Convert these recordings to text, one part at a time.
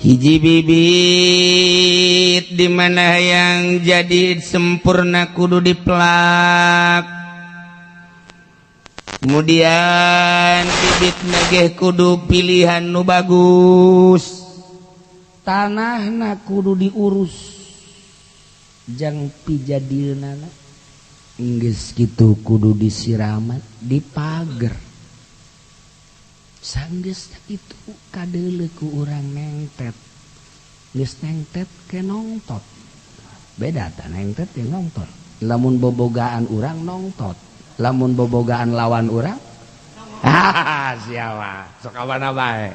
Hiji bibit di mana yang jadi sempurna kudu diplak, kemudian bibit nageh kudu pilihan nu bagus, tanahna kudu diurus jang pijadilna, geus kitu kudu disiraman, dipager. Sanggeus itu kadeuleu ku urang nengtet, geus nengtet ke nongtot. Beda ta nengtet jeung nongtot. Lamun bobogaan urang nongtot, lamun bobogaan lawan urang, ah siapa sok abana bae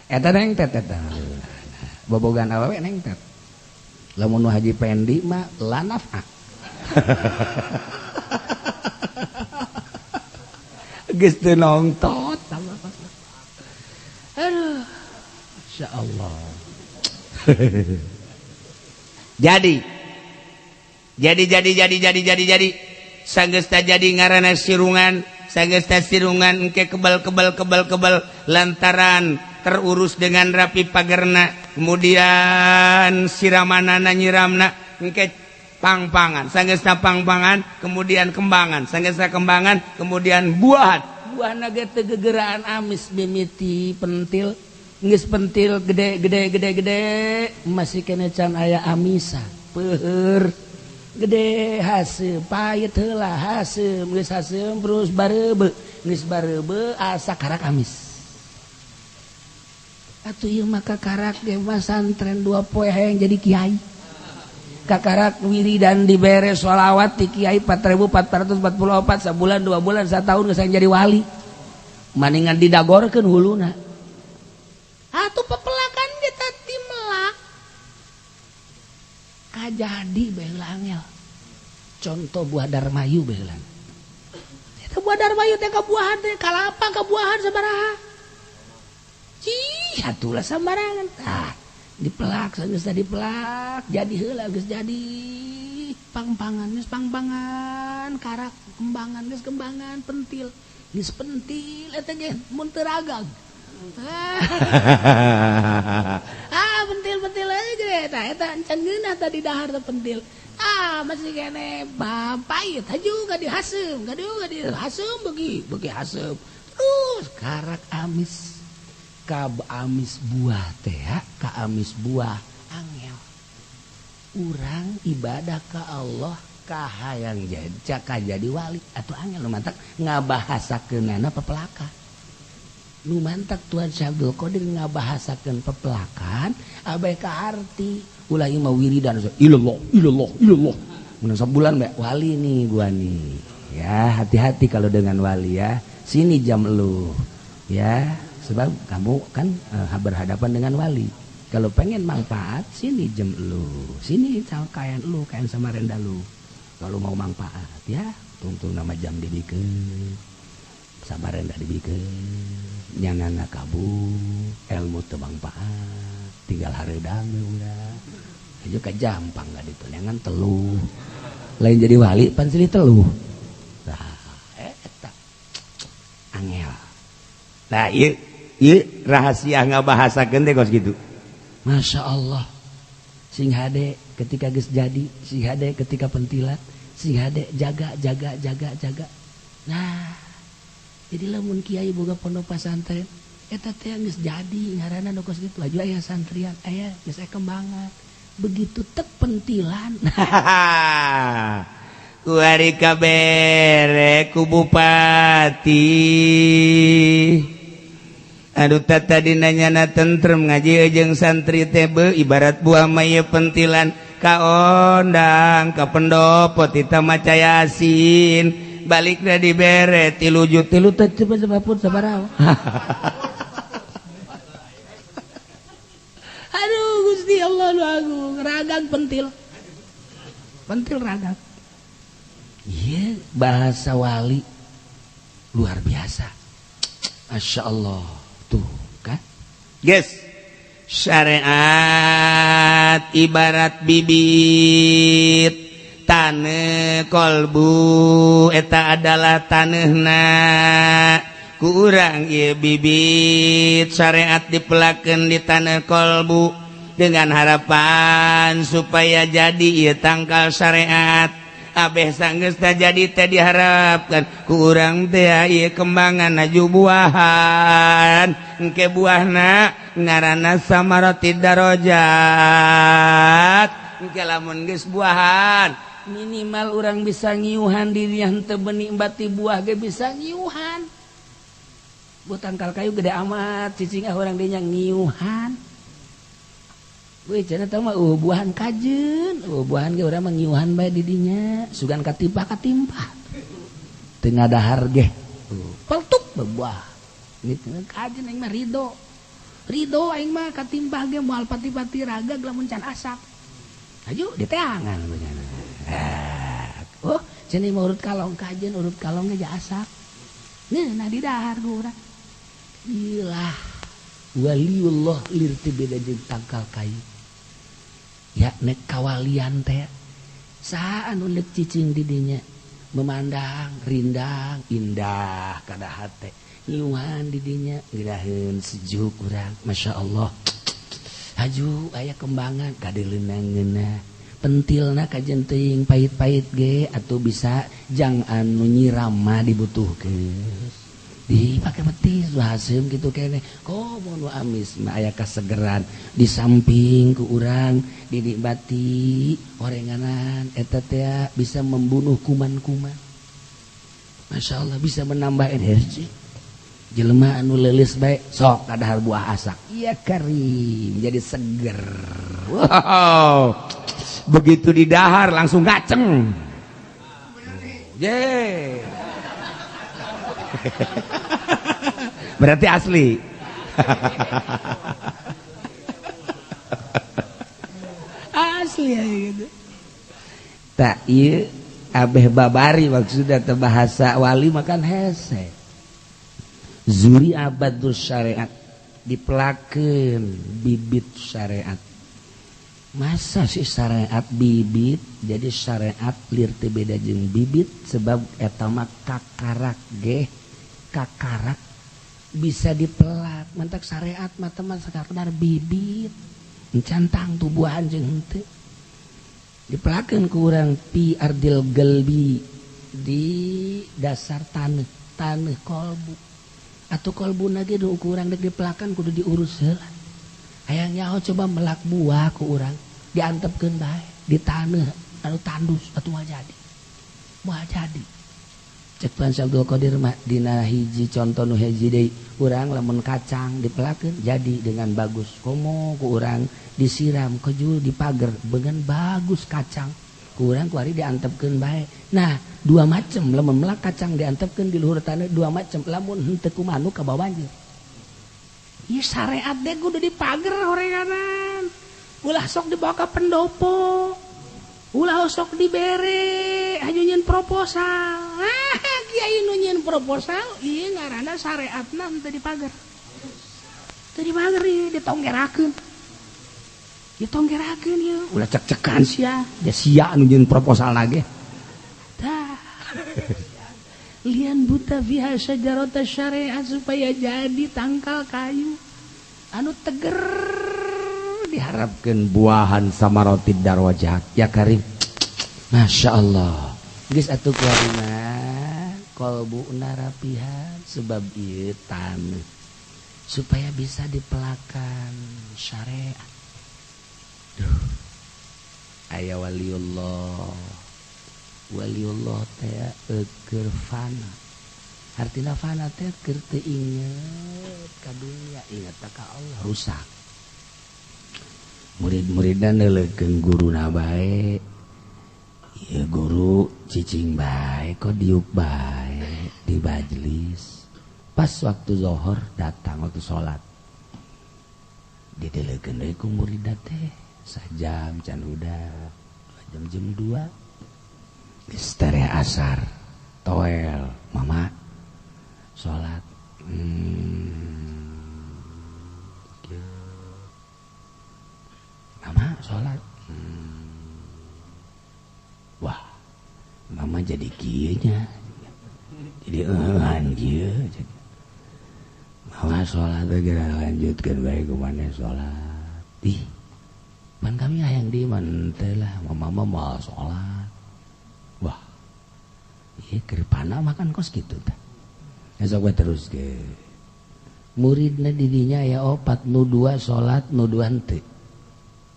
eta nengtet. Eta bobogaan awewe nengtet. Lamun nu Haji Pendi mah lanafak, geus teu nongtot. Aduh, Masya Allah. Jadi sanggeus jadi ngaranna sirungan, sanggeus sirungan engke kebal kebal kebal kebal lantaran terurus dengan rapi pagerna, kemudian siramanana nyiramna, engke pangpangan. Sanggeus pangpangan, kemudian kembangan. Sanggeus kembangan, kemudian buahan. Buah naga tegegeraan amis mimiti pentil, geus pentil gede gede gede gede, masih kene can aya amisa peuheur gede haseum pahit heula haseum, geus haseum terus bareube, geus bareube asa karak amis. Atuh ieu mah kakarak ge mah santren 2 poe hayang jadi kiai, kakarak wiridan dibere sholawat ti kiai 4444 sabulan 2 bulan satahun geus jadi wali, maningan didagorkeun huluna. Atuh pepelakan kita timelak kajadi bae angel. Contoh buah darmayu bae. Eta buah darmayu teh kabuahan teh kalapa kabuahan sabaraha? Cih, atulah sambarangan. Tah, dipelak geus dipelak jadi heula, geus jadi pangpangan, geus pangpangan karak kembangan, geus kembangan pentil, geus pentil eta ge mun teu ragag. Ah, pentil-pentil aja eta eta encan geunah tadi dahar teh pentil. Ah, masih kene pahit haju ka dihaseum, ka dihaseum beuki beuki haseum terus karak amis. Ka amis buah teh, ka amis buah angel. Urang ibadah ka Allah kahayang jadi ka jadi wali atau angel. Nu mantak ngabahasakeunana pepelakan. Nu mantak Tuhan Syekh Abdul Qadir ngabahasakeun pepelakan abai ka arti ulah ieu mah wiridan ilallah ilallah ilallah mun sabulan bae wali nih gua nih. Ya hati-hati kalau dengan wali ya, sini jam lu ya. Sebab kamu kan berhadapan dengan wali. Kalau pengen manfaat, sini jam lu, sini kayan lu, kayan sama renda lu. Kalau mau manfaat ya, tungtung nama jam dibikin, sama renda dibikin, nyanana kabur, ilmu teu manfaat, tinggal hareudang udah. Aja ka jampang gak ditunangan teluh. Lain jadi wali pan silih teluh. Nah, eta angel. Nah, ieu ieu rahasia ngabahasakeun teh kos kitu. Masya Allah. Sing hade ketika geus jadi, sing hade ketika pentilat, sing hade jaga jaga jaga jaga. Nah, jadi lamun kiai boga pondok pesantren, eta teh geus jadi ngaranna nu kos kitu, aju aya santrian, aya geus aya kembangan. Begitu tek pentilan. Kuari kabere ku bupati. Aduh tata dinanyana tentrem ngaji jeung santri teh ibarat buah maya pentilan kaondang ka pendopo tita maca yasin balikna dibere 3 juta tilu teh coba sabapun sabaraha. Aduh Gusti Allah nu agung, ragang pentil. Pentil ragang. Iya, bahasa wali luar biasa. Masya Allah. Tuh kan? Guys, syariat ibarat bibit, taneuh kolbu eta adalah taneuhna. Ku urang ieu bibit syariat dipelakeun di tanah kolbu dengan harapan supaya jadi ieu tangkal syariat. Abeh sanggeus jadi teh diharapkan ku urang teh ieu kembangan aju buahan. Engke buahna ngaranna samarati darajat. Engke lamun geus buahan minimal urang bisa ngiuhan dirinya, henteu menikmati buah ge bisa ngiuhan. Bu tangkal kayu gede amat cicing ah urang dinya ngiuhan. Wih cenah teh mah buahan kajeun, buahan ge urang mah ngiuhan bae di dinya, sugan katimpah-katimpah. Teu ngadahar ge. Peltuk berbuah. Gitu kajeun aing mah ridho. Ridho aing mah katimpah ge moal pati-pati ragag lamun can asak. Aju diteangan beunana. Oh, cenah mah urut kalong kajeun, urut kalong ge asak. Nah di dahar ku urang. Ilah waliullah lir teu beda jeung tangkal kayu. Ya nek kawalian teh saha anu nek cicing di dinya memandang rindang indah kada hate ngiuhan di dinya ngiraheun sejuk urang Masya Allah. Haju aya kembangan kadeuleunang ngeunah pentilna kajen teuing pahit-pahit ge atuh bisa jang anu nyiram mah dibutuhkeun. Dipake petis haseum gitu kene komo nu amis mah aya kasegeran di samping ku urang dinikmati orenganan eta teh bisa membunuh kuman-kuman. Masya Allah bisa menambah energi. Jelema anu leuleus bae sok kadahar buah asak. Iya karim jadi seger. Wow. Begitu didahar langsung gaceng. Ye. Berarti asli. Asli ya gitu. Tak ieu abeh babari maksudna teh bahasa wali makan hese. Zuri abadus syariat dipelakeun bibit syariat. Masa sih syariat bibit jadi syariat lir teu beda jeung bibit sebab eta mah kakarak ge kakarak bisa dipelak mantak syariat mah teman sakadar bibit encantang tubuhan jeung henteu dipelakeun ku urang pi ardil galbi di dasar taneuh taneuh kolbu atuh kolbuna ge nu urang dek dipelakan kudu diurus heula. Hayang nyaho coba melak buah ku urang diantepkeun bae di taneuh anu tandus atuh moal jadi. Moal jadi. Cek Tuan Abdul Qadir mah dina hiji conto nu hiji deui urang lamun kacang dipelakeun jadi dengan bagus komo ku urang disiram kejul dipager dengan bagus kacang ku urang kuari diantepkeun bae. Nah, dua macam lamun melak kacang diantepkeun di luhur taneuh dua macam lamun henteu ku manuk ka bawa banjir. Ieu syariat deh kudu dipager horenganan. Ulah sok dibawa ka pendopo. Ulah sok dibere anu nyieun proposal. Ah, kiai nu nyieun proposal ieu ngaranna syariatna henteu dipager. Teu dipager ieu ditonggerakeun. Ditonggerakeun ieu. Ulah cek-cekan sia. Ya sia anu nyieun proposal lagi. Tah. Lian buta fiha syajarata syariat supaya jadi tangkal kayu anu teger diharapkan buahan samarotid darwajat ya karim. Masya Allah geus atuh kuari mah kolbuna rapihan sebab ieu taneuh supaya bisa dipelakan syariat. Duh aya waliullah. Waliullah teh keur fana. Artina fana teh keur teu inget ka dunya, inget ka Allah rusak. Murid-muridna neuleukeun guruna bae. Ieu guru cicing bae kok diuk bae di majelis. Pas waktu zuhur datang waktu salat. Didelekeun deui ku muridna teh sajam can udah 2 jam jam 2. Geus tere asar toel mama salat. Mama salat. Wah mama jadi kieu nya jadi eueuhan kieu. Awas sholat geura lanjutkeun bae kumaha sholat. Ih. Pan kami hayang di man teh lah, mama mah sholat. Wah. Ieu keur pana makan kos kitu tah. Esok we terus ge. Muridna di dinya aya opat, nu dua sholat, nu dua henteu.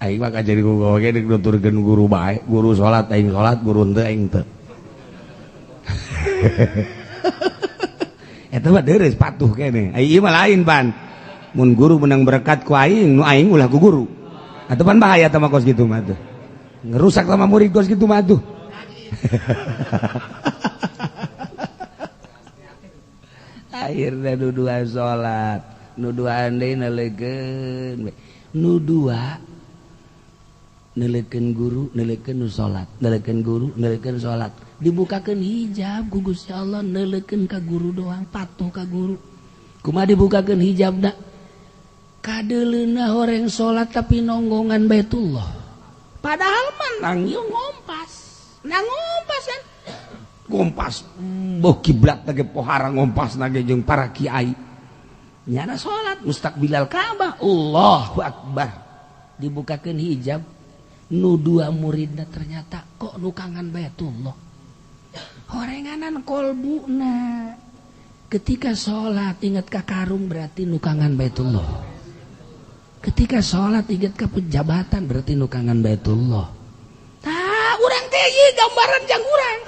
Aing mah kajadi ku oge deuk nuturkeun guru bae, guru sholat aing sholat, guru henteu aing teu. Eta mah deureuh patuh keneh. Ai ieu mah lain pan. Mun guru menang berkat ku aing, nu aing ulah ku guru. Atuh pan bahaya tah mah kos kitu mah tuh. Ngerusak sama murid kos kitu mah tuh. Akhirna nu dua salat, nu dua deui neulekeun. Nu dua neulekeun guru, neulekeun nu salat, neulekeun guru, neulekeun salat. Dibukakeun hijab ku Gusti Allah, neulekeun ka guru doang, patuh ka guru. Kumaha dibukakeun hijabna? Kadeuleuna horeng salat tapi nonggongan Baitullah. Padahal mah nang ieu ngompas. Nang ngompas kan? Ngompas boh kiblat ge pohara ngompas ge jeung para kiai. Nyana salat mustaqbilal Ka'bah, Allahu Akbar. Dibukakeun hijab nu dua muridna ternyata kok nukangan Baitullah. Horenganan kolbuna. Ketika sholat ingat ka karung berarti nukangan Baitullah. Ketika sholat ingat ka pejabatan berarti nukangan Baitullah. Tah urang teh ieu gambaran jang urang.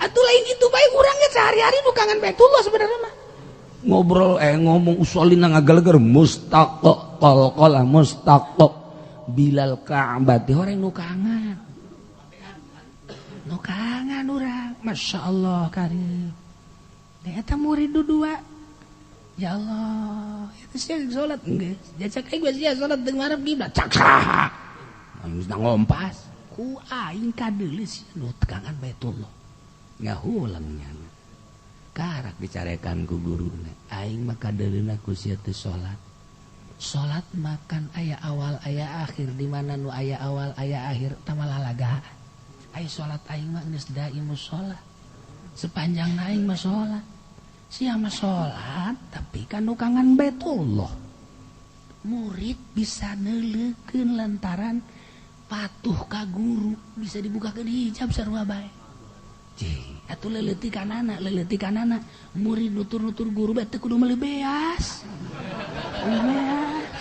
Atuh lain kitu bae urang ge sehari-hari nukangan Baitullah sebenarnya mah. Ngobrol ngomong usolina ngagaleger mustaqo qalqala mustaqo bilal Ka'bah teh horeng nukangan. Nukangan urang, Masya Allah karim. Eta murid dua. Ya Allah, itu sia salat geus. Jajak aing geus sia salat deung marep kiblat. Cak saha. Geus ngompas. Ku aing kadeuleus nu tekangan Baitullah. Ngahulang nyana. Karak dicarekan ku guruna. Aing mah kadeuleuna ku sia teu salat. Salat makan aya awal aya akhir, di mana nu aya awal aya akhir tamalalaga. Ai salat aing mah geus daimus salat. Sepanjang aing mah salat. Sia mah salat tapi kan nukangan Baitullah. Murid bisa neuleukeun lantaran patuh ka guru, bisa dibukakeun hijab sarua bae. Cih, atuh leuleutikanana, murid nutur-nutur guru bae teu kudu meuli beas. Beas.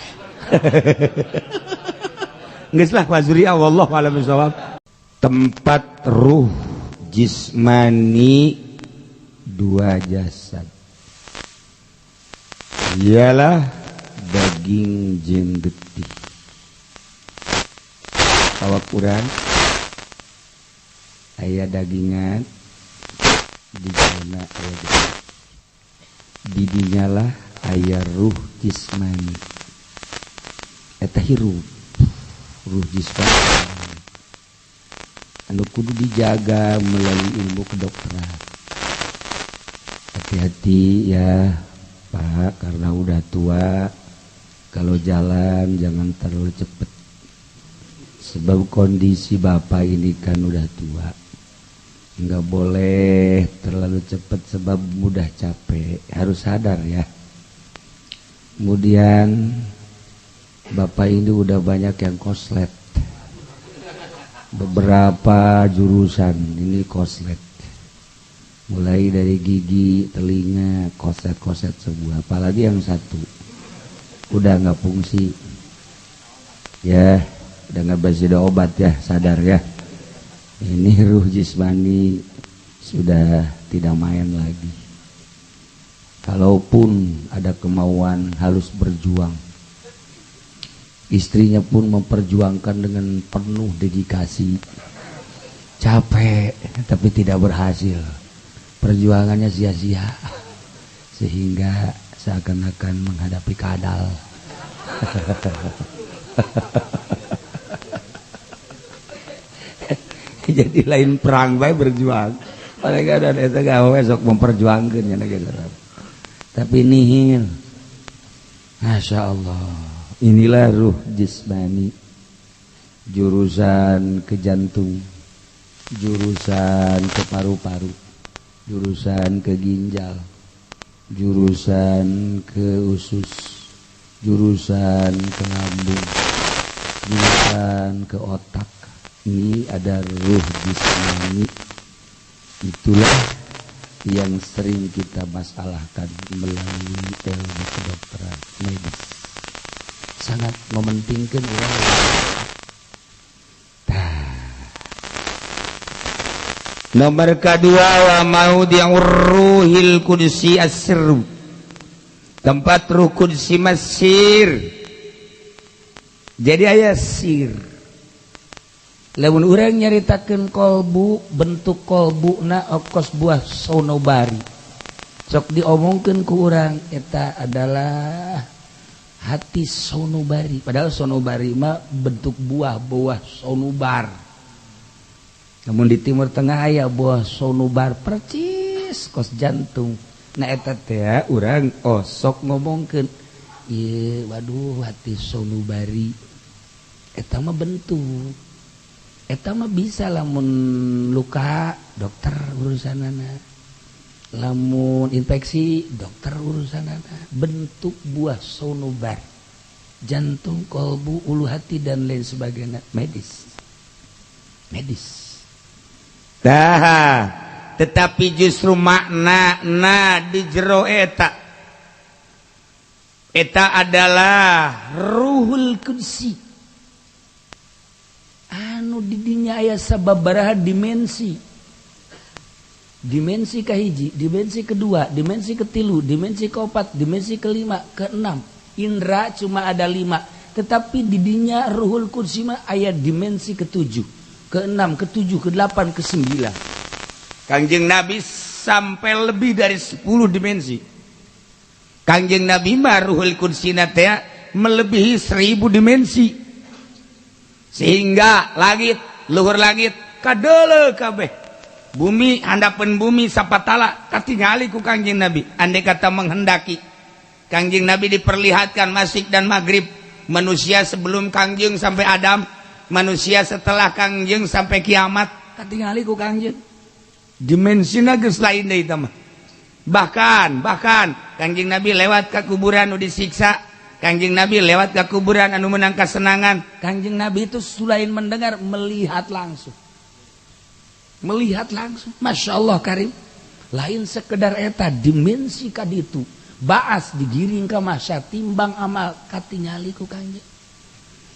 Geus lah wazuri wallahu a'lam bishawab. Tempat ruh jismani dua jasad ialah daging jeung getih. Awak urang aya dagingan di jana aya getih, di dinyalah aya ruh jismani. Eta hirup ruh jismani anu kudu dijaga melalui ilmu kedokteran. Hati-hati ya Pak, karena udah tua, kalau jalan jangan terlalu cepet. Sebab kondisi bapak ini kan udah tua, nggak boleh terlalu cepet sebab mudah capek, harus sadar ya. Kemudian bapak ini udah banyak yang koslet, beberapa jurusan ini koslet, mulai dari gigi, telinga, koslet-koslet sebuah, apalagi yang satu udah nggak fungsi ya, udah nggak bisa obat ya, sadar ya. Ini ruh jismani sudah tidak main lagi. Kalaupun ada kemauan harus berjuang. Istrinya pun memperjuangkan dengan penuh dedikasi. Capek tapi tidak berhasil. Perjuangannya sia-sia. Sehingga seakan-akan menghadapi kadal. Jadi lain perang bae berjuang. Mereka dan eta gawe sok memperjuangkeun nya gitu. Tapi nihil. Masya Allah. Inilah ruh jismani, jurusan ke jantung, jurusan ke paru-paru, jurusan ke ginjal, Jurusan ke usus, jurusan ke lambung, jurusan ke otak. Ini ada ruh jismani. Itulah yang sering kita masalahkan melalui ilmu kedokteran medis. Sangat mementingkan orang. Nomor kedua wa maudhi'ur ruhil qudsi as-sirru. Tempat ruh qudsi masir. Jadi aya sir. Lamun urang nyaritakeun kolbu, bentuk kolbuna okos buah sonobari. Sok diomongkeun ku urang eta adalah hati sonobari. Padahal sonobari mah bentuk buah-buah sonubar. Namun di Timur Tengah aya buah sonubar percis kos jantung. Nah eta teh urang osok ngomongkeun ieu waduh hati sonubari. Eta mah bentuk. Eta mah bisa lamun luka dokter urusanana, lamun infeksi dokter urusanana. Bentuk buah sonubar, jantung, kolbu, ulu hati dan lain sebagainya, medis, medis. Dah, tetapi justru makna na di jero eta, eta adalah ruhul qudsi. Anu didinya aya sababaraha dimensi. Dimensi kahiji, dimensi kedua, dimensi ketilu, dimensi keempat, dimensi kelima, keenam. Indra cuma ada 5, tetapi didinya ruhul qudsi mah aya dimensi ketujuh, keenam, ketujuh, kedelapan, kesembilan. Kangjeng Nabi sampai lebih dari 10 dimensi. Kangjeng Nabi mah ruhul qudsi na teh melebihi 1000 dimensi. Sehingga langit, luhur langit kadeuleu kabeh. Bumi handapeun bumi sapatala katingali ku Kangjeng Nabi. Andai kata menghendaki, Kangjeng Nabi diperlihatkan masyrik dan maghrib. Manusia sebelum Kangjeng sampai Adam, manusia setelah Kangjeng sampai kiamat katingali ku Kangjeng. Dimensina geus lain deui tah mah. Bahkan Kangjeng Nabi lewat ka kuburan nu disiksa. Kangjeng Nabi lewat ke kuburan anu menang kesenangan. Kangjeng Nabi itu selain mendengar, melihat langsung. Melihat langsung. Masya Allah karim. Lain sekedar eta dimensi kaditu. Baas digiring ke masa timbang amal katingali ku Kangjeng.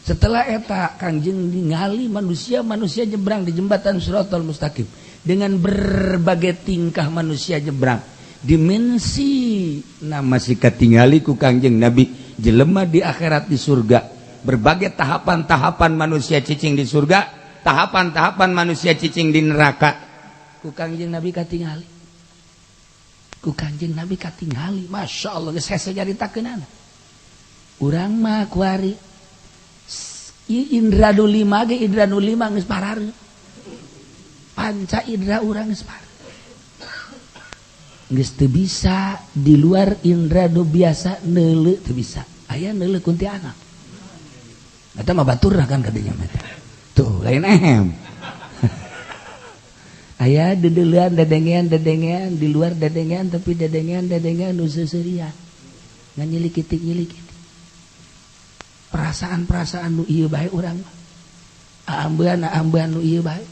Setelah eta Kangjeng ningali manusia-manusia nyebrang di jembatan Shiratal Mustaqim. Dengan berbagai tingkah manusia nyebrang. Dimensi nama si katingali ku Kangjeng Nabi. Jelema di akhirat di surga, berbagai tahapan-tahapan manusia cicing di surga, tahapan-tahapan manusia cicing di neraka. Ku Kangjeng Nabi katingali. Ku Kangjeng Nabi katingali. Masya Allah, geus hese nyaritakeunana. Urang mah kuari indra nu lima ge indra nu lima geus parareuh. Panca indra urang geus parareuh. Geus teu bisa di luar indra nu biasa neuleuh teu bisa. Aya neuleuh kuntianak. Eta mah baturna kan kadinya mah. Tuh lain ehem. Aya deudeulean dedengean di luar dedengean tapi dedengean nu seuseurian. Ngan nyilikitik-nyilikitik. Perasaan-perasaan nu ieu bae urang mah. Aambean nu ieu bae.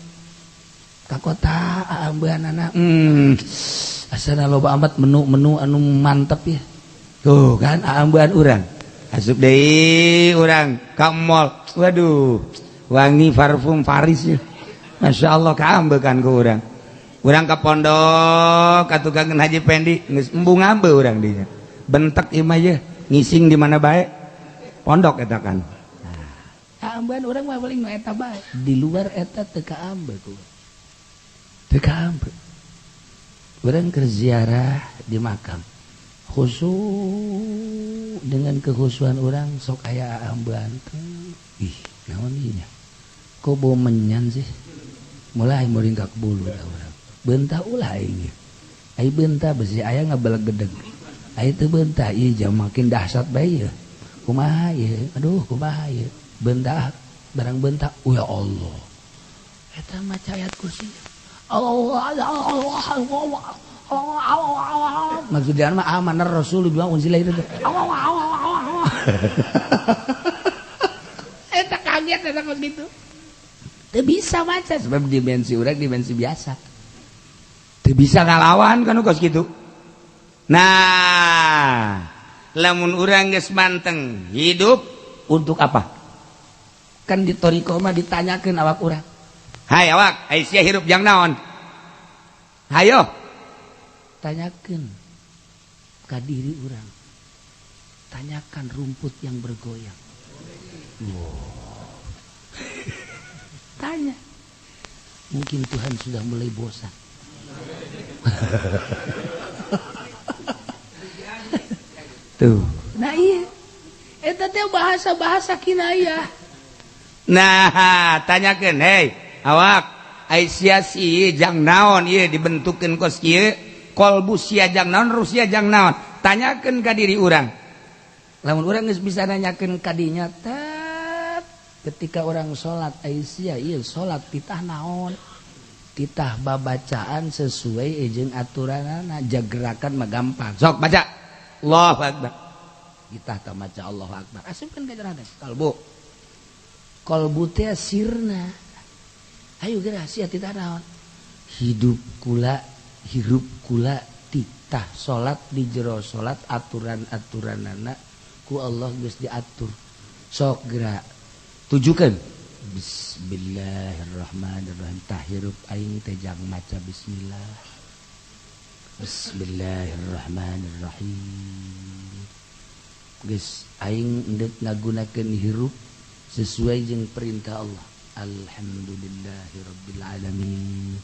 Ka kota aambeanana. Asana loba amat menu-menu anu mantep ya. Tuh kan aambean urang. Asup deui urang ka mall. Waduh, wangi parfum Paris ya. Masya Allah kaambekan ku urang. Urang ka pondok ka tukang Haji Pendi geus embung ambe urang dinya. Bentek ieu mah ye, ngising di mana bae. Pondok eta kan. Nah, aambean urang mah paling nu eta bae. Di luar eta teu kaambe ku. Teu kaambe. Orang kerziarah di makam khusyuk dengan kekhusyuan orang sok aya aambean teh. Ih, naon ieu nya? Kok bau menyan sih? Mulai muringkak bulu da urang. Beunta ulah aing ieu. Ai beunta besi aya ngabelegedeg. Ai teu beunta ieu jam makin dahsyat bae ieu. Kumaha ieu? Aduh, kumaha ieu? Beunta barang beunta, oh ya Allah. Eta maca ayat kursi. Allah Allah Allah Oh, aw, maksudnya mah amanar rasul bilang unzila itu. Aw, aw, aw, aw. Eta kaget eta kos kitu. Teu bisa maca sebab dimensi urang dimensi biasa. Teu bisa ngalawan kan kos kitu. Nah, lamun urang geus manteng hidup untuk apa? Kan di thoriqoh mah ditanyakeun awak urang. Hai awak, ai sia hirup jang naon? Hayo. Tanyakeun ka diri urang. Tanyakan rumput yang bergoyang. Wow. Tanya. Mungkin Tuhan sudah mulai bosan. Tuh. Nah iya. Eta teh bahasa-bahasa kinayah. Nah, tanyakeun, hei, awak, ai sia si jang naon ieu dibentukeun kos kieu, kolbu sia jang naon, rusia jang naon. Tanyakeun ka diri urang. Lamun urang geus bisa nanyakeun ka dinya tet ketika orang salat ai sia ieu salat titah naon? Titah babacaan sesuai jeung aturanana, jagerakan mah gampang. Sok baca. Allahu Akbar. Titah tah maca Allahu Akbar. Asupkeun ka jero kalbu. Kalbu teh sirna. Ayo geura sia titah naon? Hidup kula, hirup kula titah salat di jero salat aturan-aturanana ku Allah geus diatur. Sok geura tujukeun. Bismillahirrahmanirrahim. Tah hirup aing teh jang maca bismillah. Bismillahirrahmanirrahim. Geus aing endek ngagunakeun hirup sesuai jeung perintah Allah. Alhamdulillahirabbil alamin.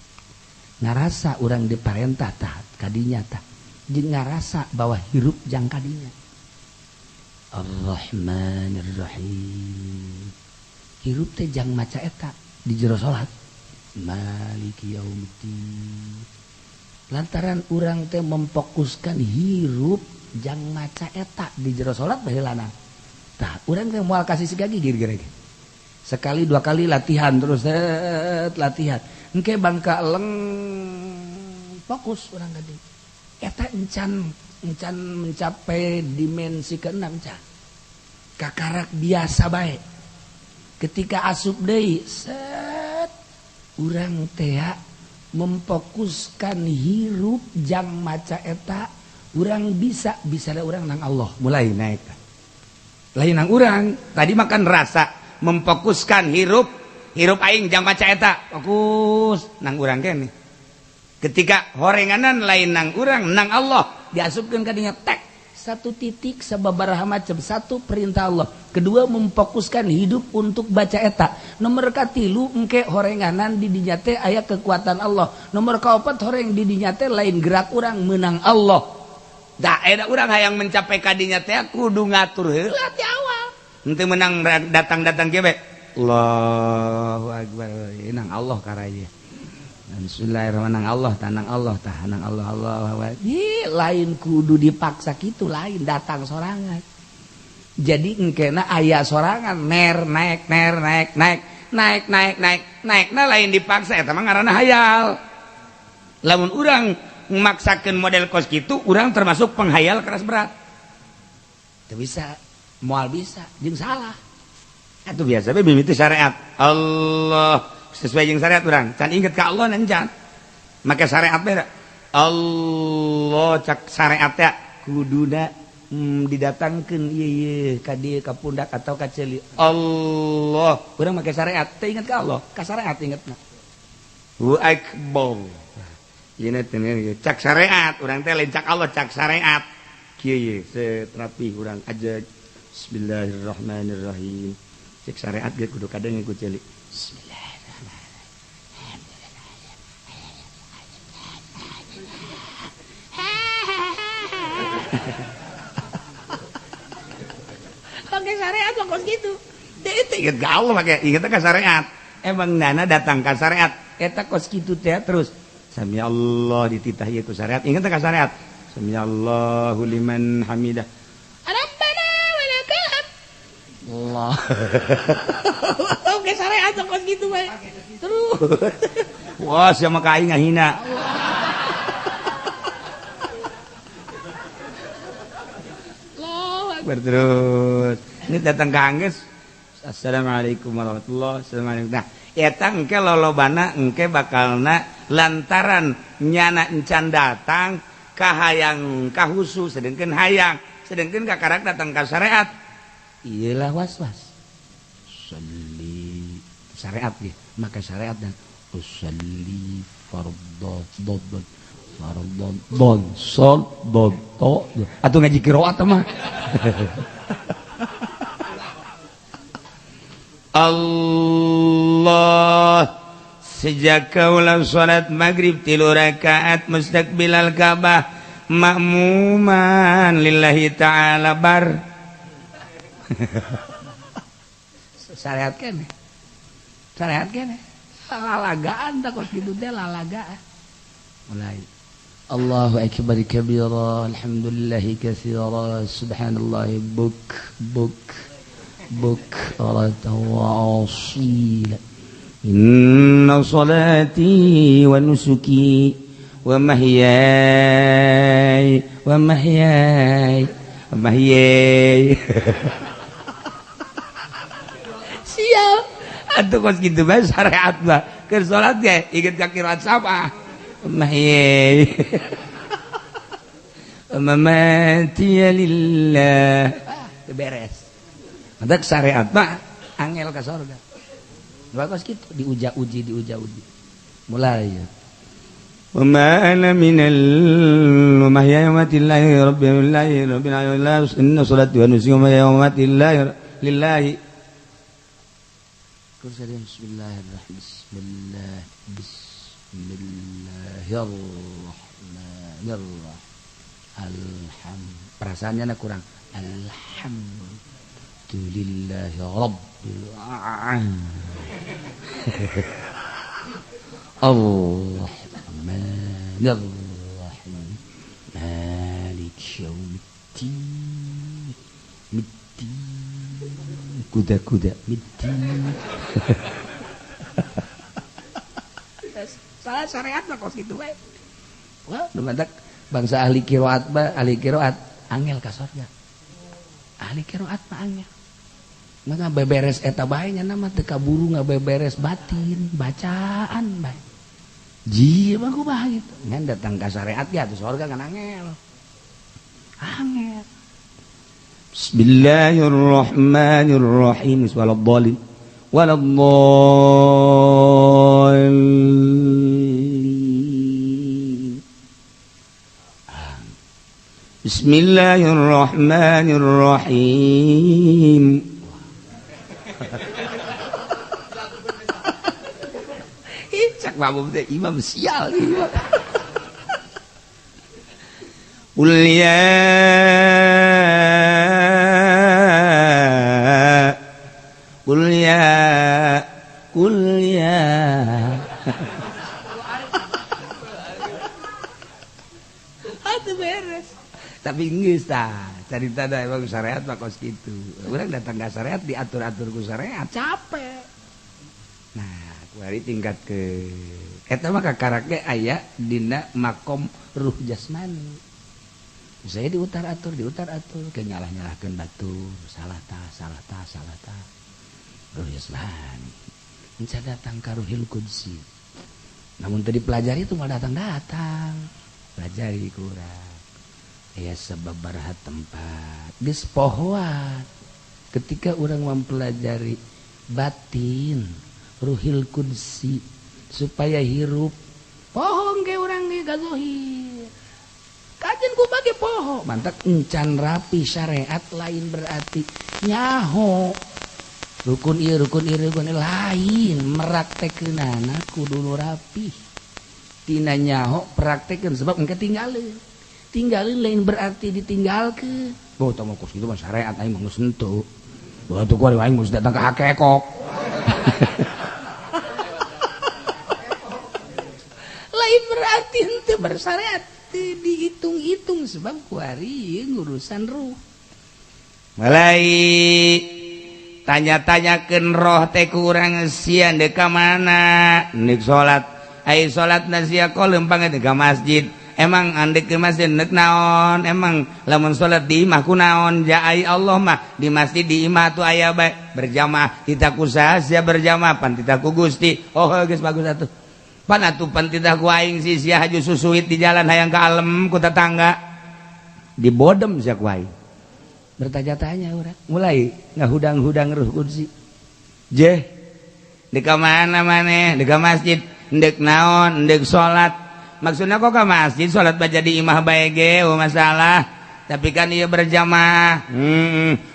Ngarasa urang diparentah tah kadinya tah. Jeung ngarasa bahwa hirup jang kadinya. Ar-Rahmanir-Rahim. Hirup teh jang maca eta di jero salat. Maliki yaumiddin. Lantaran urang teh memfokuskan hirup jang maca eta di jero salat baheulana. Tah, urang teh moal kasih sigagi gir-gir. Sekali dua kali latihan terus set latihan. Engke bangka leng fokus urang tadi. Eta encan mencapai dimensi keenam can. Kakarak biasa bae. Ketika asup deui set urang teh memfokuskan hirup jang maca eta urang bisa da urang nang Allah mulai naik. Lain nang urang tadi makan rasa memfokuskan hirup aing jang maca eta fokus nang urang kene. Ketika horenganan lain nang urang nang Allah diasupkeun ka dinya tek satu titik sababaraha macam, satu perintah Allah, kedua memfokuskan hidup untuk baca eta, nomor katilu engke horenganan di dinya teh aya kekuatan Allah, nomor kaopat horeng di dinya teh lain gerak urang menang Allah. Da eta urang hayang mencapai ka dinya teh kudu ngatur heula ti awal. Henteu menang datang-datang kieu bae. Allahu akbar. Nang Allah karaya. Bismillahirrahmanirrahim. Allah tanang Allah tahanang Allah Allah. Ih, lain kudu dipaksa kitu, lain datang sorangan. Jadi engkena aya sorangan ner naik ner naik naik naik naik naik naikna lain dipaksa eta mah ngaranna hayal. Lamun urang maksakeun model kos kitu urang termasuk penghayal keras berat. Teu bisa, moal bisa jeung salah. Atuh biasa we mimiti syariat. Allah sesuai jeung syariat urang can inget ka Allah can make syariat beda. Allah cak syariat teh kuduna didatangkeun ieu ieu ka dieu ka pundak atau ka ceuli. Allah urang make syariat teh inget ka Allah ka syariat ingetna. Hu akbar. Ieu teh cak syariat urang teh lain cak Allah cak syariat. Kieu ieu set rapi urang aja. Bismillahirrahmanirrahim. Cek syariat ge kudu kadang ku ceuli. Bismillah. Pakai syariat mah kos gitu. Itu inget ke Allah pakai inget ke syariat. Emang nana datang ke syariat. Eta kos kitu teh terus. Sami Allah dititah ieu ku syariat. Inget ke syariat. Sami Allahu liman hamidah. Rabbana walakal hamd. Allah. Oke syariat kos gitu bae. Terus. Wah, siapa ka aing ngahina. Akbar terus. Ini datang ke angges. Assalamualaikum warahmatullahi wabarakatuh. Nah, eta engke lolobana engke bakalna lantaran nyana encan datang kahayang kahusu sedengkeun hayang sedengkeun kakarak datang ka syariat. Iyalah was-was. Sholli syariat ge, maka syariat dan usalli fardhu dad fardhu dad sol dad to atuh ngaji qiraat mah. Allah sejak kaulah salat maghrib 3 rakaat mustaqbilal Ka'bah makmuman lillahi ta'ala bar. Syariat kene. Syariat kene. Lalagaan takut gitu teh lalagaan. Mulai Allahu akbar kabira alhamdulillahi katsira subhanallahi buk buk bukratan wa asila inna salati wa nusuki wa mahyaya wa mahyaya wa mahyaya. Siap atuh kos kitu bae syariat mah keur salat ge inget ka qiraat sabah mahyaya wa mamati lillah beres. Mantak syariat mah angel ka sorga. Bagus gitu diuja-uji diuja-uji. Mulai ya. Wa ma ana minal wa mahyaya wa matillahi rabbil alamin inna salati wa nusuki wa mahyaya wa matillahi lillahi. Bismillahirrahmanirrahim. Bismillah bismillahirrahmanirrahim. Alhamdulillah. Perasaannya kurang. Alhamdulillah rabbil alamin. Ar-Rahmanir-Rahim. Maliki yaumiddin. Middin. Kuda-kuda middin. Salah syariat mah kos kitu we. Wah, nu mantak bangsa ahli qiraat mah ahli qiraat angel ka sorga. Ahli qiraat mah angel. Maka beberes eta bae nya mah teu kaburu ngabeberes batin, bacaan bae. Ji mah kumaha gitu. Ngan datang ka syariat ge atuh sorga kan angel. Angel. Bismillahirrahmanirrahim. Waladhdallin. Waladhdallin. Bismillahirrahmanirrahim. Cak makmum teh imam sial. Qul ya Qul ya Qul ya. Atuh beres. Tapi geus tah, carita da emang syariat mah kos kitu. Urang datang ka syariat diatur-atur ku syariat capek. Nah, kuari tingkat ke eta mah kakarak ge aya dina makom ruh jasmani. Saya diutar-atur, diutar-atur ke nyalah-nyalahkeun batur, salah tah, salah tah, salah tah. Ruh jasmani. Enca datang ka ruhil qudsi. Namun tadi pelajari itu mau datang-datang. Pelajari kurang. Ya sababaraha tempat geus pohoan ketika orang mempelajari batin ruhil qudsi supaya hirup pohong ge urang ge gazohir kajen ku bage poho mantak encan rapi syariat lain berarti nyaho rukun ieu rukun ieu rukun lain meraktekeunana kudu nu rapi tina nyaho praktekeun sebab engke tinggalin tinggalin lain berarti ditinggalkeun. Oh, tah mah kos kitu mah syariat aing mah geus henteu. Batu ku aing geus datang ka hakekok. Lain berarti henteu bersyariat teu dihitung-hitung sebab kuari ngurusan ruh. Mulai tanya-tanyakeun roh teh ku urang sia deuk ka mana? Nek salat, ai salat na sia kok lempang ka masjid. Emang andek ke masjid nek naon? Emang lamun salat di imah ku naon? Jaai Allah mah di masjid di imah tuh aya bae berjamaah. Titah ku saha sia berjamaah? Pan titah ku Gusti. Oh, geus bagus atuh. Pan atuh pan titah ku aing si sia haju susuit di jalan hayang ka alem ku tetangga. Dibodem sia ku aing. Bertanya-tanya urang. Mulai ngahudang-hudang ruh kudsi. Jeh, di ka mana maneh? Di ka masjid. Ndek naon? Ndek salat. Maksudnya kok ke masjid salat baca di imah bae ge, oh masalah. Tapi kan ieu berjamaah.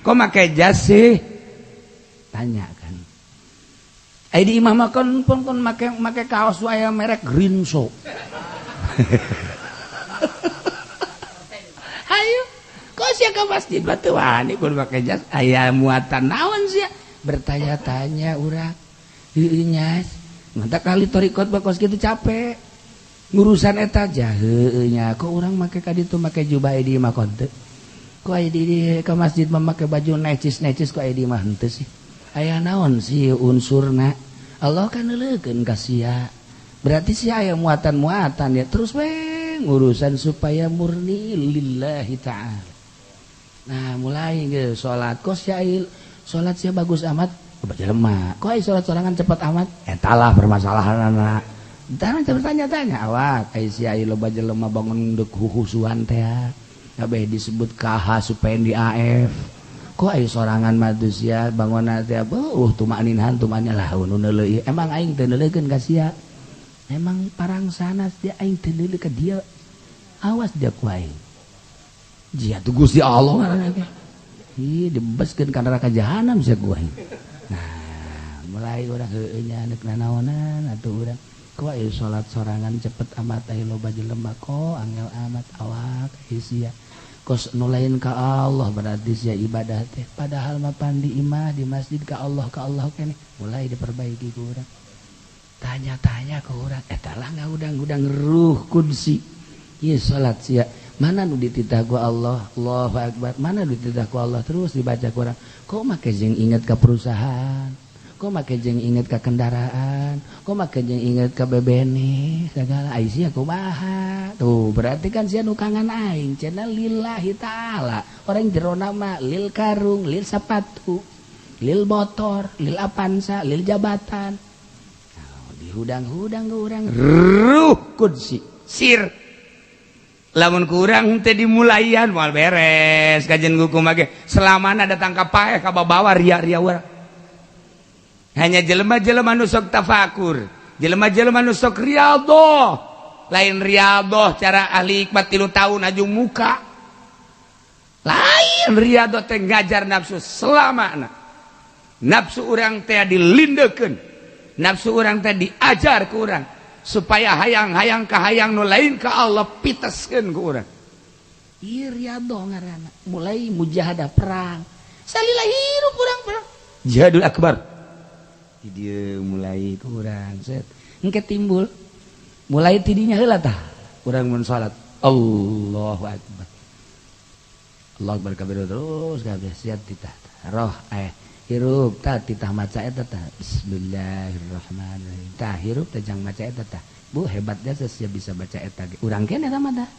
Kok make jas sih? Tanya kan. Ai di imah mah kon pun kon make make kaos aya merek Green Show. Hayu, kok sia ka masjid batu wani pun make jas aya muatan naon sia? Bertanya-tanya urang. Heueuh nyas. Mantap kali torikot bakos kitu capek. Ngurusan eta aja heueuh nya. Kok urang make ka ditu make jubah di imah kon teu? Kok aya di ka masjid mah make baju necis-necis kok aya di imah henteu sih? Aya naon sih unsurna? Allah kan neuleukeun ka sia. Berarti sia aya muatan-muatan ya. Terus we ngurusan supaya murni lillahi ta'ala. Nah, mulai geus salat kok sia salat sia bagus amat. Baca lemah. Kok ai salat sorangan cepat amat? Eta lah permasalahanana. Tah bertanya-tanya awak, ai sia ai loba jelema bangun deuk huhusuan teh. Kabeh disebut KH Supendi AF. Kok ai sorangan mah teu sia bangunna teh beuh tumaninhan tumanya lah nu neuleuh. Emang aing teu neuleukeun ka sia. Emang parangsana dia aing teu neuleuh ka dia. Awas dia ku aing. Jia tuh Gusti Allah ngaranna teh. Ih dibeskeun ka neraka jahanam sia ku aing. Nah, mulai urang heueuh nya neuk nanaonan atuh urang. Kok aya salat sorangan cepet amat aya loba jelema kok angel amat awak ai sia. Kos nu lain ka Allah berarti sia ibadah teh. Padahal mah pan di imah di masjid ka Allah keneh. Mulai diperbaiki ku urang. Tanya-tanya ku urang eta lah ngahudang-hudang ruh kudsi. Ieu salat sia. Mana nu dititah ku Allah? Allahu akbar. Mana nu dititah ku Allah terus dibaca ku urang. Kok make jeung inget ka perusahaan? Kok make jeung inget ka kendaraan? Kok make jeung inget ka bebene? Segala ai sia kumaha? Tuh, berarti kan sia nu kangen aing cenah lillahi ta'ala. Orang jerona mah lil karung, lil sepatu, lil motor, lil Avanza, lil jabatan. Nah, dihudang-hudang ku urang ruh kudsi. Sir. Lamun kurang teh dimulaian moal beres kajian hukum mage selamana datang ka paeh ka babawa ria-ria urang. Hanya jelema-jelema nu sok tafakur, jelema-jelema nu sok riyadhah. Lain riyadhah cara ahli hikmat 3 tahun aju muka. Lain riyadhah teh ngajar nafsu selamana. Nafsu urang teh dilindekeun. Nafsu urang teh diajar ku urang supaya hayang-hayang ka hayang nu lain ka Allah piteskeun ku urang. Ieu riyadhah ngaranna. Mulai mujahadah perang. Salila hirup urang perang. Jihadul akbar. Di dieu mulai kurang set. Engke timbul. Mulai tidinya heula tah. Urang mun salat. Allahu akbar. Allahu akbar kabeh terus kabeh siap titah. Roh hirup tah titah maca eta tah. Bismillahirrahmanirrahim. Tah hirup teh jang maca eta tah. Bu hebatnya sia bisa baca eta ge. Urang keneh eta mah tah.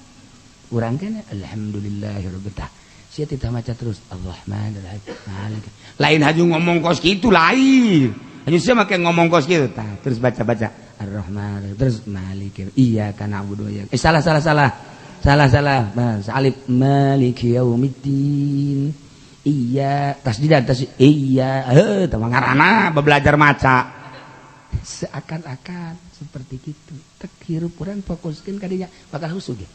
Urang keneh alhamdulillahirabbil tah. Sia titah maca terus Ar-Rahmanirrahim. Malik. Lain haju ngomong kos kitu lain. Haju sia make ngomong kos kitu tah. Terus baca-baca Ar-Rahman terus Malik. Iyyaka na'budu wa iyyaka. Salah salah salah. Salah salah. Mas alif Maliki yaumiddin. Iya, tasdidan tas iya, heuh teh ngaranna belajar maca. Seakan-akan seperti gitu. Tek hirup urang fokuskeun ka dinya bakal husu ge.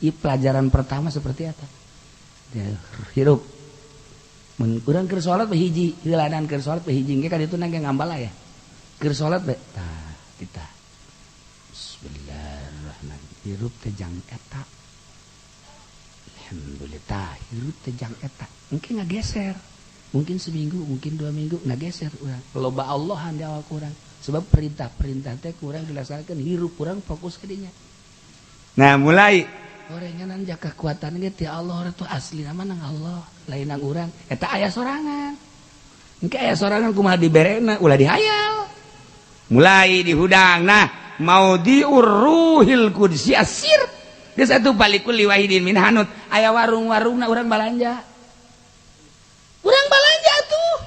Ieu pelajaran pertama seperti eta. Hirup. Mun urang keur salat we hiji, heulanan keur salat we hiji engke ka ditu nang ngambal ya. Keur salat we tah titah. Bismillahirrahmanirrahim. Hirup teh jang eta. Alhamdulillah, hirup teh jang eta. Mungkin ngageser. Mungkin seminggu, mungkin 2 minggu ngageser urang. Loba Allahan di awak urang. Sebab perintah-perintah teh kurang dilaksanakeun, hirup urang fokus ka dinya. Nah, mulai orenganan jaka kekuatan ge ti Allah tuh asli nama nang Allah, lain nang urang. Eta aya sorangan. Engke aya sorangan kumaha diberena ulah dihayal. Mulai dihudang. Nah, maudhi'ur ruhil qudsi asir. Geus atuh balikul liwahidin min hanut aya warung-warungna urang balanja. Urang balanja atuh.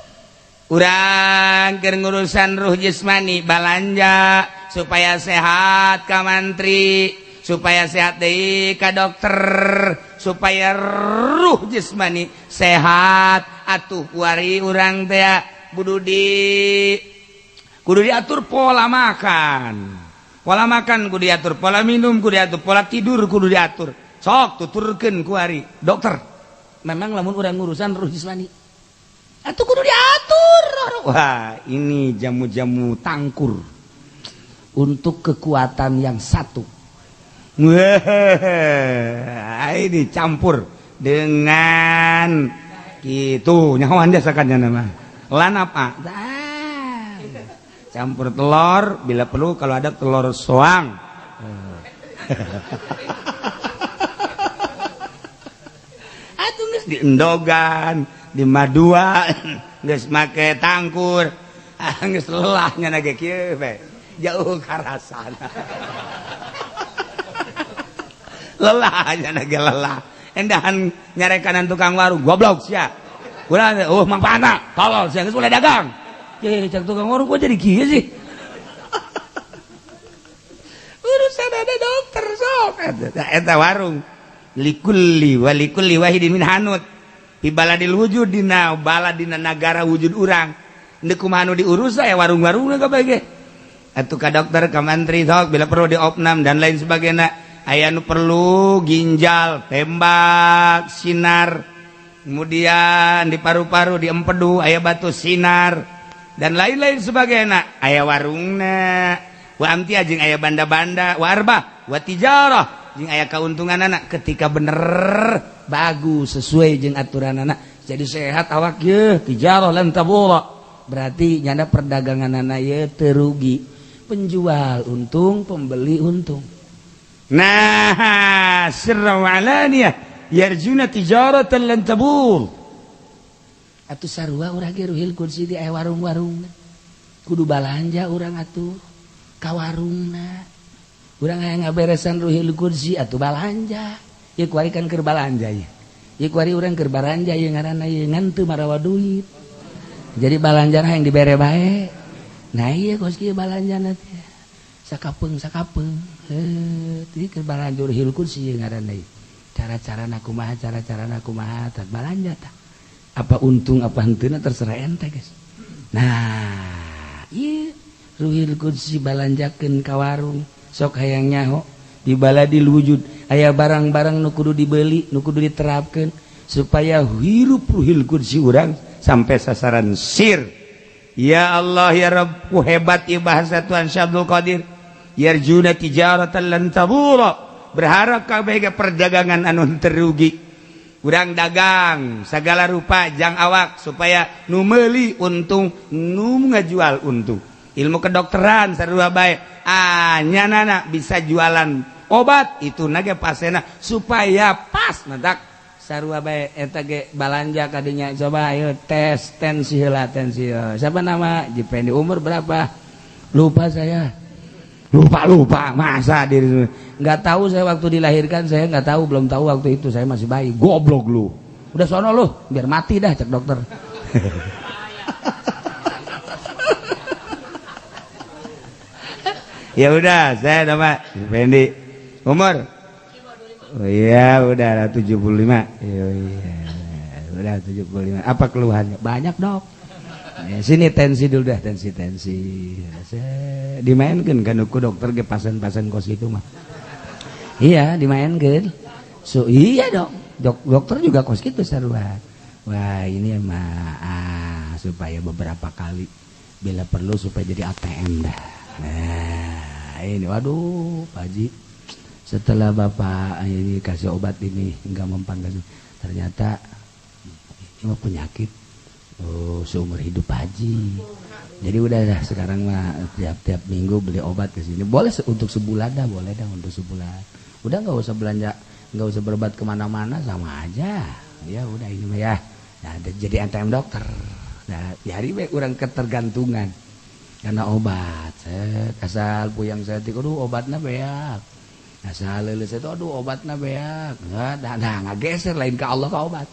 Urang keur ngurusan ruh jasmani balanja supaya sehat ka mantri, supaya sehat deui ka dokter, supaya ruh jasmani sehat atuh kuari urang teh bududi kudu diatur pola makan. Pola makan kudu diatur, pola minum kudu diatur, pola tidur kudu diatur. Sok tuturkeun kuari dokter. Memang lamun urang ngurusan ruh jasmani atuh kudu diatur. Wah, ini jamu-jamu tangkur untuk kekuatan yang satu. Wah, ini campur dengan gitu nyawan jasakannya nama. Lan apa? Campur telur, bila perlu kalau ada telur soang. Atuh geus diendogan, di maduan, geus make tangkur, geus lelahnya na ge kieu we. Jauh karasana. Lelahnya na ge lelah. Endahan nyarekanan tukang warung, goblok sia. Urang oh mang pana, tolol sia geus mulai dagang. Ye, cak tukang warung kok jadi kieu sih? Urusan ada dokter sok. Eta warung. Likulli wa likulli wahidin min hanut. Fi baladil wujud dina baladina nagara wujud urang. Ndek kumaha nu diurus aya warung-warungna kabeh ge. Atuh ka dokter, ka mantri sok bila perlu diopnam dan lain sebagainya. Aya nu perlu ginjal, tembak, sinar. Kemudian di paru-paru, di empedu aya batu sinar dan lain-lain sebagainya. Aya warungna wa amti jeung aya banda-banda wa arbah wa tijarah jeung aya kauntungan anak ketika bener bagus sesuai jeung aturan anak jadi sehat awak ye tijarah lan tabura berarti nyanda perdagangan anak ye terugi, penjual untung, pembeli untung. Nah, sirra wa alaniyah yarjuna tijaratan lan tabur. Atuh sarua urang ge ruhil kursi di aya warung-warungna. Kudu balanja urang atuh ka warungna. Urang hayang ngaberesan ruhil kursi atuh balanja. Ieu kuari kan keur balanja ieu. Ieu kuari urang keur balanja ieu ngaranna ieu ngan teu marawa duit. Jadi balanjana hayang dibere bae. Nah ieu kos kieu balanjana teh. Sakapeung-sakapeung. Heuh, ieu keur balanja ruhil kursi ieu ngaranna ieu. Cara-carana kumaha, cara-carana kumaha tah balanja tah. Apa untung apa henteuna terserah ente guys. Nah, ieu ruhil qudsi balanjakeun ka warung sok hayang nyaho di baladil wujud aya barang-barang nu kudu dibeli, nu kudu diterapkeun supaya hirup ruhil qudsi urang sampai sasaran sir. Ya Allah ya Rabbku, hebat ieu bahasa Tuhan Syekh Abdul Qadir. Yarjuna tijaratan lan tabura, berharap kabeh perdagangan anu terugi. Urang dagang segala rupa jang awak supaya nu meuli untung, nu ngajual untung. Ilmu kedokteran sarua bae, ah nyanana bisa jualan obat itu nage pasena supaya pas mentak sarua bae eta ge balanja kadinya. Coba ayo tes tensi heula, tensi. Siapa nama? Jipendi. Umur berapa? Lupa saya. Lupa masa diri nggak tahu saya waktu dilahirkan, saya nggak tahu, belum tahu waktu itu saya masih bayi. Goblok lu, udah sono lu biar mati dah cek dokter. Ya udah, saya nama Fendi. Umur? Oh iya, udah 75. Iya, udah 75. Apa keluhannya? Banyak, Dok. Ya, sini tensi dulu dah, tensi. Dimainkan kan ku dokter ge pasen-pasen kos itu mah. Iya, dimainkan. So iya dong. Dokter juga kos gitu sarua. Wah, ini mah supaya beberapa kali bila perlu supaya jadi ATM dah. Nah, ini waduh, Pak Haji. Setelah Bapak ini kasih obat ini enggak mempan, ternyata ini mah penyakit seumur hidup Pak Haji. Jadi udah dah sekarang mah tiap-tiap minggu beli obat ke sini. Boleh untuk sebulan dah, boleh dah untuk sebulan. Udah nggak usah belanja, nggak usah berobat kemana-mana, sama aja. Ya udah ini mah ya. Nah, jadi ATM dokter. Nah, hari baik orang ketergantungan karena obat. Set, asal puyang saya aduh obatnya beak. Asa leuleus itu aduh obatna beak. Nah, ngageser lain ka Allah ka obat.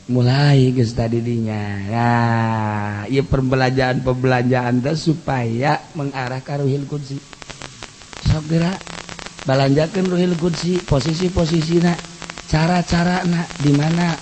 Mulai geus tadi dinya. Nah, ieu perbelanjaan-perbelanjaan teh supaya mengarah ka Ruhil Qudsi. Sok geura balanjakeun Ruhil Qudsi, posisi-posisina, cara-carana di mana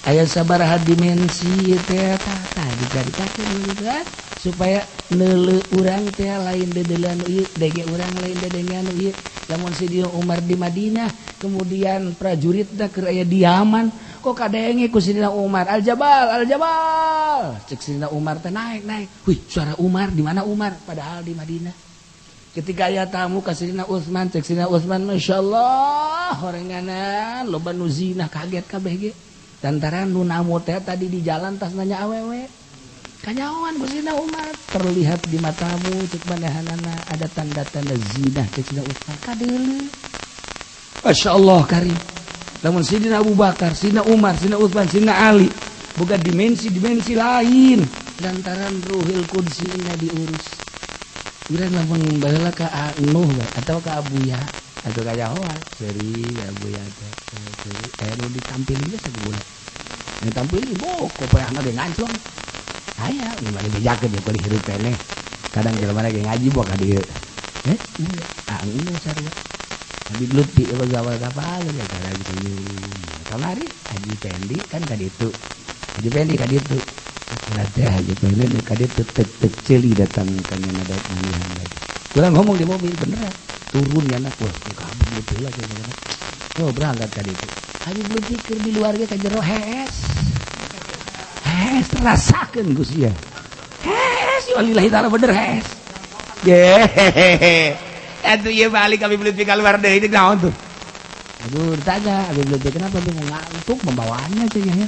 aya sabaraha dimensi teh tah dicaritakeun gitu kan supaya neuleu urang teh lain dedeuleun ieu, dege urang lain dedengean ieu. Lamun si Sidina Umar di Madinah, kemudian prajuritna keur aya di Yaman, kok kadenge ku Sidina Umar, Al Jabal, Al Jabal. Cek Sidina Umar teh naik-naik. Wih, suara Umar, di mana Umar? Padahal di Madinah. Ketika aya tamu ka Sidina Utsman, cek Sidina Utsman, masyaallah, horenganan loba nu zina, kaget kabeh ge. Lantaran nu namu teh tadi di jalan tas nanya awewe. Kanyawan ku Sidina Umar, terlihat di matamu cek manehanana ada tanda-tanda zina cek Sidina Utsman. Kadeuleu. Masyaallah karim. Lamun Sidina Abu Bakar, Sidina Umar, Sidina Utsman, Sidina Ali boga dimensi-dimensi lain lantaran Ruhil Qudsi nya diurus. Urang lamun baheula ka Nuh atau ka Abuya atau ka Yahoa, seuri Abuya teh aya nu ditampilin ge sabulan. Ditampilin boko poeana ge nganclong. Aya nu bade bejakeun ye kudu hirup keneh. Kadang jelema ge ngaji boga ka dieu. Heh, ah geus sarua. Habib Lutfi pegawai kapal ya kadang senyum. Kamari Haji Pendi kan ka ditu. Haji Pendi ka ditu. Teh Haji Pendi ka ditu tek-tek ceuli datang ka nyana daek manggihan lagi. Kurang ngomong di mobil beneran. Turun nyana wah ka Habib Lutfi lagi. Oh berangkat ka ditu. Habib Lutfi keur di luar ge ka jero hees. Hees rasakeun Gus ieu. Hees walillahi taala bener hees. Ye. Atuh ieu balik Habib Lutfi keluar deui ini naon tuh? Aduh ditanya Habib Lutfi kenapa tuh ngantuk pembawaannya cenah ya.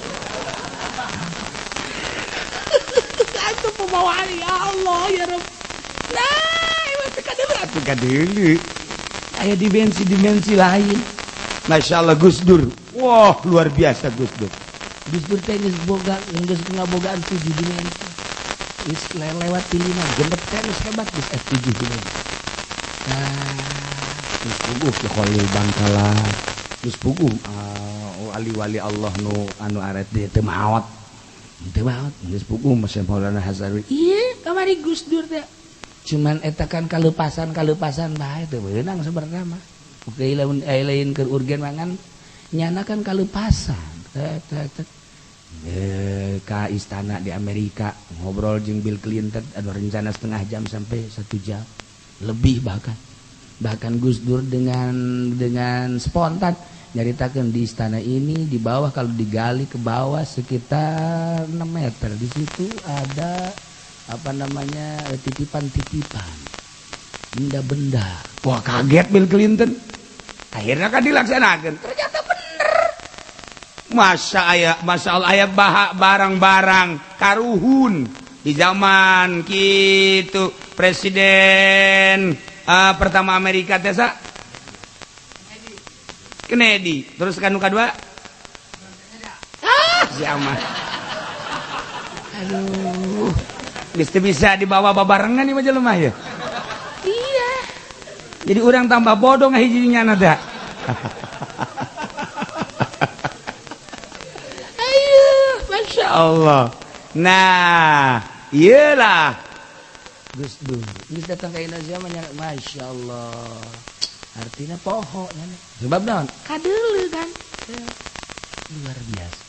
Ngantuk pembawaan ya Allah ya Rabb. Nah, ieu teh kadeuleu atuh kadeuleu. Aya dimensi-dimensi lain. Masya Allah Gus Dur. Wah, luar biasa Gus Dur. Gus Dur teh geus boga geus ngabogaan 7 dimensi. Geus lewat 5, genep teh geus hebat geus 7 dimensi. Nah, geus puguh Ki Khalil Bangkalan. Geus puguh wali-wali Allah nu anu aret dieu teu maot. Teu maot, geus puguh Mas Maulana Hasawi. Ieu kamari Gus Dur teh. Cuman eta kan kalepasan-kalepasan bae teu beunang sebenarnya mah. Oke lamun lain keur urgen mangan nyana kan kalepasan. Tek tek tek. Ka istana di Amerika ngobrol jeung Bill Clinton ada rencana setengah jam sampai 1 jam lebih bahkan Gus Dur dengan spontan nyaritakeun di istana ini di bawah kalau digali ke bawah sekitar 6 meter di situ ada apa namanya titipan-titipan benda-benda. Wah kaget Bill Clinton. Akhirnya kan dilaksanakan ternyata bener. Masa aya, Masya Allah aya barang-barang karuhun di zaman gitu presiden pertama Amerika teh sa Kennedy, terus kan nu kadua si Ahmad. Aduh, geus teu bisa dibawa babarengan ieu mah jelema ya. Iya. Jadi urang tambah bodoh ngahijinya nada. Ayo, Masya Allah. Nah, iyalah. Gus Dur, geus datang ke Indonesia mah Masya Allah. Artinya poho nya. Sebab naon? Kadeuleu kan. Luar biasa.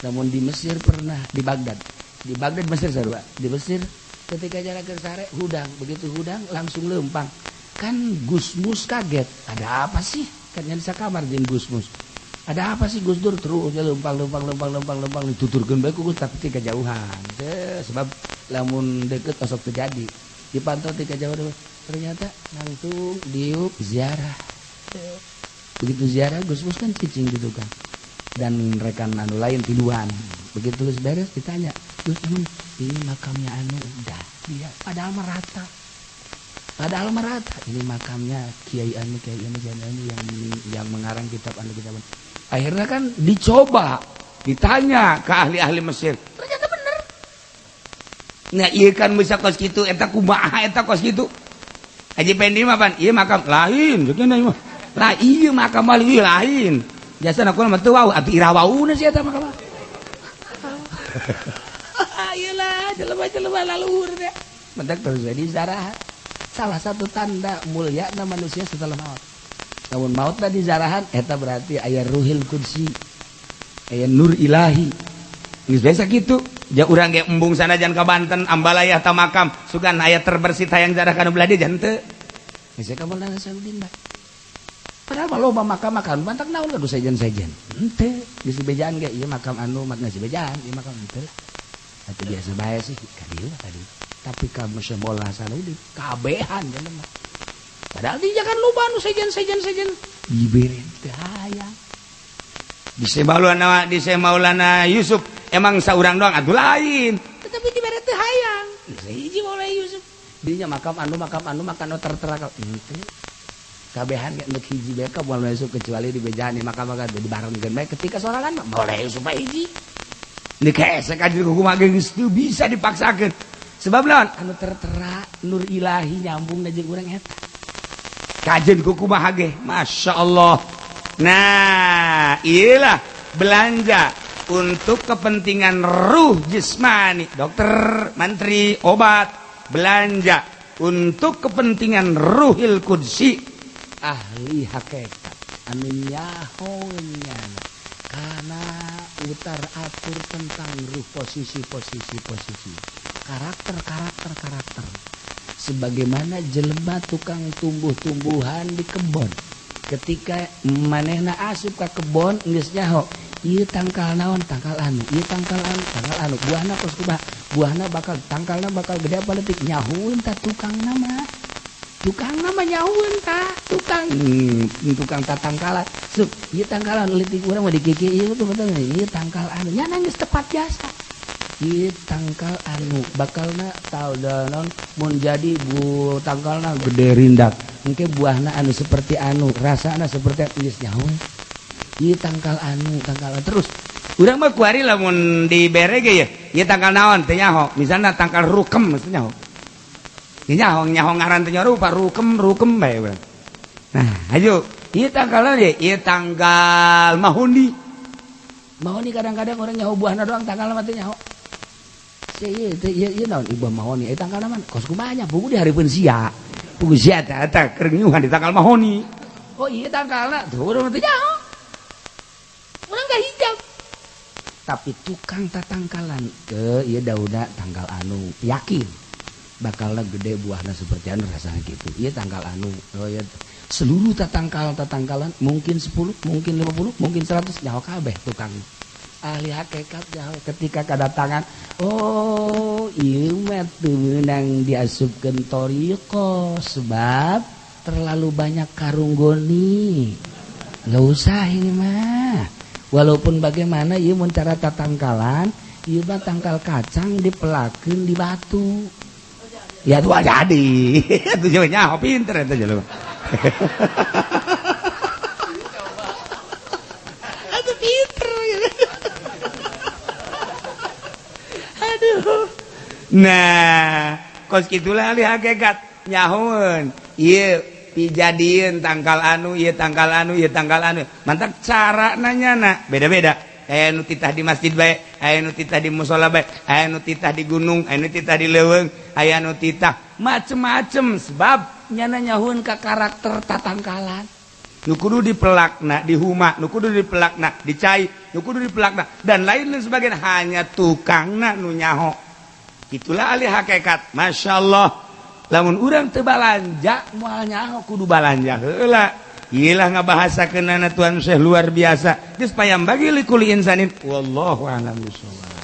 Namun di Mesir pernah, di Baghdad. Di Baghdad Mesir sarua. Di Mesir ketika jalan ke sare hudang, begitu hudang langsung lempang. Kan Gusmus kaget, ada apa sih? Kan yang sakamar jeung Gusmus. Ada apa sih Gus Dur terus lempang lempang lempang lempang lempang dituturkeun bae ku Gus tapi ti kajauhan. Sebab lamun deket osok terjadi. Dipantau ti kajauhan ternyata langsung diuk ziarah. Begitu ziarah Gusmus kan cicing gitu kan. Dan rekan anu lain tiduan. Begitu geus beres ditanya, "Gus, ini makamnya anu udah." Dia padahal merata. Padahal merata. Ini makamnya Kiai anu, Kiai anu, Kiai anu yang mengarang kitab anu kitab. Akhirnya kan dicoba, ditanya ke ahli-ahli Mesir. Ternyata bener. Nah, ieu kan bisa kos kitu eta kumaha eta kos kitu. Haji Pendi mah pan, ieu makam lain, ceuk mah. Lah ieu makam wali lain. Biasana ku mah teu wau atuh ira wauna sia eta makam. Iyalah, jelema-jelema laluhur teh. Mentak terus jadi zarahan. Salah satu tanda mulia manusia setelah maut. Lamun maut tadi zarahan eta berarti aya ruhil qudsi. Aya nur ilahi. Geus biasa kitu. Ja urang ge embung sanajan ka Banten ambalayah ta makam sugan aya terbersit hayang zarah kana belah dieu jan teu. Geus ka Maulana Hasanuddin mah. Padahal mah loba makam-makam mantak naon kudu sejen-sejen. Henteu, geus dibejaan ge ieu makam anu mak geus dibejaan, ieu makam henteu lah. Atuh biasa bae sih ka dieu ka dieu. Tapi ka Maulana Hasanuddin kabehan jelema. Padahal di jangan loba anu sejen-sejen sejen dibere teu hayang. Di Syekh Maulana, di Syekh Maulana Yusuf emang saurang doang atuh lain. Tetapi dibere teu hayang. Hiji Maulana Yusuf. Dinya makam anu makam anu makam anu tertera henteu. Kabehan ge neuk hiji bae ka Maulana Yusuf kecuali dibejaan di makam-makam dibarengkeun bae ketika sorangan mah Maulana Yusuf bae hiji. Ini hese ka diri kumaha geus teu bisa dipaksakeun. Sebab naon? Anu tertera nur ilahi nyambung jeung urang eta. Kajen ku kumaha ge? Masya Allah. Nah, iyalah belanja untuk kepentingan ruh jismani. Dokter, mantri, obat, belanja untuk kepentingan ruhil qudsi. Ahli hakikat anu nyahonya karena utar atur tentang ruh posisi posisi posisi karakter karakter karakter sebagaimana jelema tukang tumbuh-tumbuhan di kebon ketika manehna asup ka kebon geus nyaho ieu tangkal naon tangkal anu ieu tangkal anu tangkal anu buahna kos kumaha buahna bakal tangkalna bakal gede apa leutik nyahueun ta tukang nama tukang nama nyahueun ta tukang tukang tatangkalan sup ieu tangkalan leutik urang mah dikiki ieu tuh betul ieu tangkal anu nya geus tepat jasa ieu tangkal anu bakalna tau naon mun jadi bu tangkalna gede rindak engke buahna anu seperti anu rasana seperti geus nyahueun ieu tangkal anu tangkal terus urang mah kuari lamun dibere ge ya ieu tangkal naon teu nyaho misalna tangkal rukem mesti nyaho nyaho nyaho ngaran teh rupa rukem rukem bae urang. Nah, ayo ieu tanggal ye ieu tanggal mahoni. Mahoni kadang-kadang orang nyaho buahna doang tanggal mah teu nyaho. Si ieu teh ieu ieu naon ieu mahoni eta tanggal mana kos kumaha nya buku di hareupeun sia. Buku sia teh eta keur nyuhan di tanggal mahoni. Oh iya tanggalna tuh urang teu nyaho. Urang gak hijab. Tapi tukang tatangkalan ke ieu dauna tanggal anu yakin bakalna gede buahna seperti anu rasanya gitu. Iya tanggal anu. Oh iya seluruh tatangkal tatangkalan mungkin 10, mungkin 50, mungkin 100 nyaho kabeh tukang. Ahli hakikat nyaho ketika kedatangan oh ieu mah teu meunang diasupkeun thariqah sebab terlalu banyak karunggoni. Enggak usah ini mah. Walaupun bagaimana ieu mun cara tatangkalan, ieu mah tangkal kacang dipelakeun di batu. Ya tuh jadi. Itu jelema nyaho pinter eta jelema. Aduh pinter. Aduh. Nah, kos kitulah ahli hakikat nyahoeun. Ieu pijadieun tangkal anu, ieu tangkal anu, ieu tangkal anu. Mantak cara nanyana beda-beda. Aya nu titah di masjid bae, aya nu titah di musala bae, aya nu titah di gunung, aya nu titah di leuweung, aya nu titah macem-macem sebab nyana nyahueun ka karakter tatangkalan. Nu kudu dipelakna di huma, nu kudu dipelakna di cai, nu kudu dipelakna dan lain-lain sebagainya hanya tukangna nu nyaho. Itulah ahli hakikat. Masya Allah. Lamun urang teu balanja moal nyaho kudu balanja heula. Iyalah ngabahasakeunana Tuan Syekh luar biasa. Geus payam bagi likuli insanin wallahu a'lam bishawab.